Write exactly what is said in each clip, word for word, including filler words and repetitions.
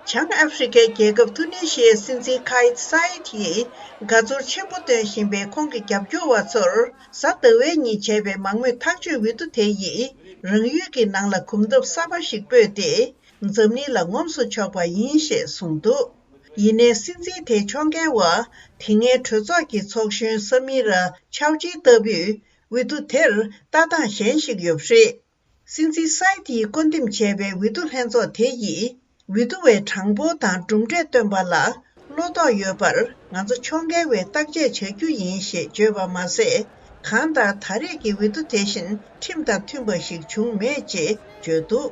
བྱང་ཨ་ཧྥེ་རི་ཁའི་རྒྱལ་ཁབ་ཐུ་ནེ་ཤི་ཡའི་སྲིད་འཛིན་ཁ་ཡིད་ས་ཡིད་ཡིས་དགའ་ཚོར་ཆེན་པོ་སྟོན་བཞིན་པའི་ཁོང་གི་རྒྱབ་སྐྱོར་བ་ཚོར་གཟའ་ཟླ་བའི་ཉིན་བྱས་པའི་མང་མོས་ཐག་གཅོད་འོས་བསྡུ་དེ་ཡིས་རང་ཡུལ་གྱི་ནང་ལ་གོམ་སྟབས་གསར་པ་ཞིག་སྤོས་ཏེ། འཛམ་གླིང་ལ་ངོམས་སུ་ཆོག་པ་ཡིན་ཞེས་གསུངས་འདུག་ཡིན་ནའི་སྲིད་འཛིན་དེའི་ཕྱོགས་འགལ་བ། དེ་སྔའི་གྲོས་ཚོགས་ཀྱི་ཚོགས་གཞོན་ས་མི་ར་ཆའོ་ཅི་ལྟ་བུས་འོས་བསྡུ་དེར་ལྟ་སྟངས་གཞན་ཞིག་ཡོད་པ་རེད། སྲིད་འཛིན་སའི་ཏིས་བསྐོ་འདེམས་བྱས་པའི་འོས་བསྡུ་ལྷན་ཚོགས་དེ་ཡིས་འོས་བསྡུ་བའི་གྲངས་འབོར་དང་གྲུབ་འབྲས་བཏོན་པ་ལ་བློ་དོགས་ཡོད་པར་ང་ཚོ་ཕྱོགས་འགལ་བའི་བརྟག་དཔྱད་བྱ་རྒྱུ་ཡིན་ཞེས་བརྗོད་པ་མ་ཟད། གང་ལྟར་ད་རེས་ཀྱི་འོས་བསྡུ་དེ་བཞིན་ཁྲིམས་དང་མཐུན་པ་ཞིག་བྱུང་མེད་ཅེས་བརྗོད་འདུག་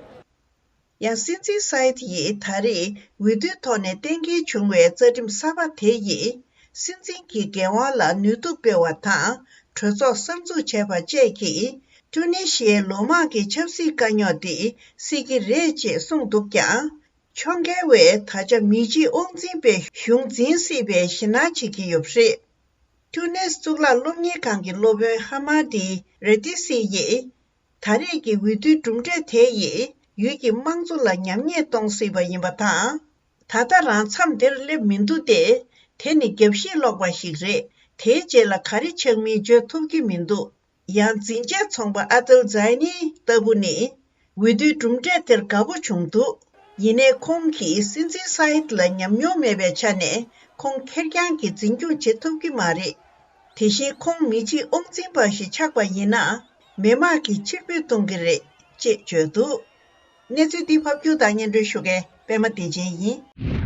ཡང་སྲིད་འཛིན་སའེད་ཡིས་ད་རེས་འོས་བསྡུའི་ཐོག་ནས་གཏན་འཁེལ་བྱུང་བའི་རྩ་ཁྲིམས་གསར་པ་དེ་ཡིས་སྲིད་འཛིན་གྱི་འགན་དབང་ལ་ནུས་སྟོབས་སྤེལ་བ་དང་། གྲོས་ཚོགས་གསར་འཛུགས་བྱས་པ་བཅས་ཀྱིས་ཀྲུ་ནེ་ཤི་ཡའི་ལོ་མང་གི་ཆབ་སྲིད་དཀའ་རྙོག་འདི་སེལ་གྱི་རེད་ཅེས་གསུངས་འདུག་ཀྱང་། ཕྱོགས་འགལ་བས་ད་ཆ་མི་གཅིག་དབང་འཛིན་པའི་གཞུང་འཛིན་སྲིད་པའི་ཞེད་སྣང་བྱེད་ཀྱི་ཡོད་པ་རེད། ཀྲུ་ནེ་གཙུག་ལག་སློབ་གཉེར་ཁང་གི་སློབ་དཔོན་ཧ་མ་ཏི་རེ་ཏི་སི་ཡིས། ད་རེས་ཀྱི་འོས་བསྡུའི་གྲུབ་འབྲས་དེ་ཡིས་ཡུལ་གྱི་དམངས་གཙོ་ལ་ཉམས་ཉེས་གཏོང་སྲིད་པ་ཡིན་པ་དང་། ད་ལྟ་རང་མཚམས་དེར་སླེབས་མི་འདུག་སྟེ། དེ་ནི་རྒྱབ་བཤིག་ལོག་པ་ཞིག་རེད། དེའི་རྗེས་ལ་ག་རེ་ཆགས་མིན་བརྗོད་ཐུབ་ཀྱི་མི་འདུག་ཡང་འཛིན་ཆས་ཚོང་པ་ཨ་ཏལ་ཛའི་ནི་ལྟ་བུ་ནི། འོས་བསྡུའི་གྲུབ་འབྲས་དེར་དགའ་པོ་བྱུང་འདུག་ཡིན་ནའི་ཁོང་གིས་སྲིད་འཛིན་སའེད་ལ་ཉམས་མྱོང་མེད་པའི་ཆ་ནས་ཁོང་ཁེར་རྐྱང་གིས་འཛིན་སྐྱོང་བྱེད་ཐུབ་ཀྱི་མ་རེད། དེ་བཞིན་ཁོང་མི་གཅིག་དབང་འཛིན་པ་ཞིག་ཆགས་པ་ཡིན་ན། མི་དམངས་ཀྱིས་ཕྱིར་འབུད་གཏོང་གི་རེད་ཅེས་བརྗོད་འདུག་གནས་ཚུལ་འདི་ཕབ་སྒྱུར་དང་སྙན་སྒྲོན་ཞུ་མཁན་པད་མ་བདེ་ཆེན་ཡིན།